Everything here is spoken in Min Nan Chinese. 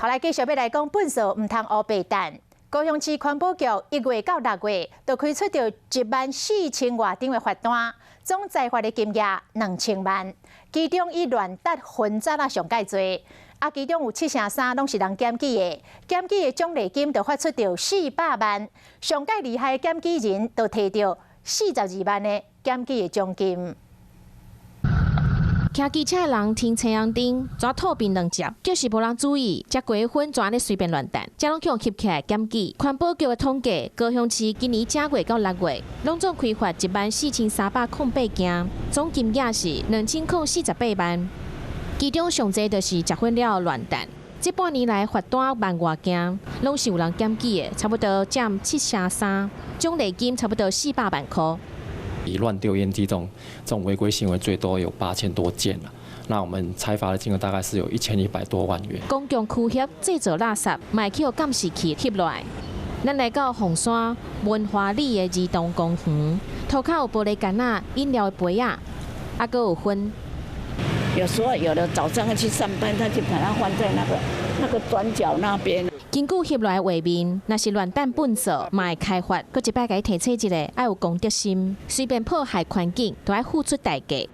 好來，繼續欲來講糞埽毋通烏白擲。高雄市環保局1月到6月，就開出著14,000外張的罰單，總裁罰的金額2000萬。其中以亂擲分渣仔上蓋濟，啊，其中有七成三攏是人檢舉的，檢舉的獎勵金就發出著400萬，上蓋厲害的檢舉人就提著42萬的檢舉的獎金。騎機車的人停青紅燈，跩吐檳榔汁，就是無人注意，這規粉跩按呢隨便亂擲，這攏予翕起來檢舉。環保局的統計，高雄市今年正月到6月，攏總開罰14,308件，總金額是2048萬。其中上濟就是食薰了亂擲。這半年來罰單萬外件，攏是有人檢舉的，差不多佔七成三，獎勵金差不多400萬箍。以亂丟煙蒂這種違規行為最多有8000多件啦，那我們裁罰的金額大概是有1100多萬元。公共區域製造垃圾，嘛會去予監視器翕落來。咱來到鳳山文華里的兒童公園，塗跤有玻璃罐仔、飲料的杯仔，啊，閣有薰。有時候有的早上去上班，他就把它放在那個轉角那邊。根據翕落來畫面，若是亂擲糞埽，嘛會開罰。閣一擺共你提醒一下，愛有公德心，隨便破壞環境，都愛付出代價。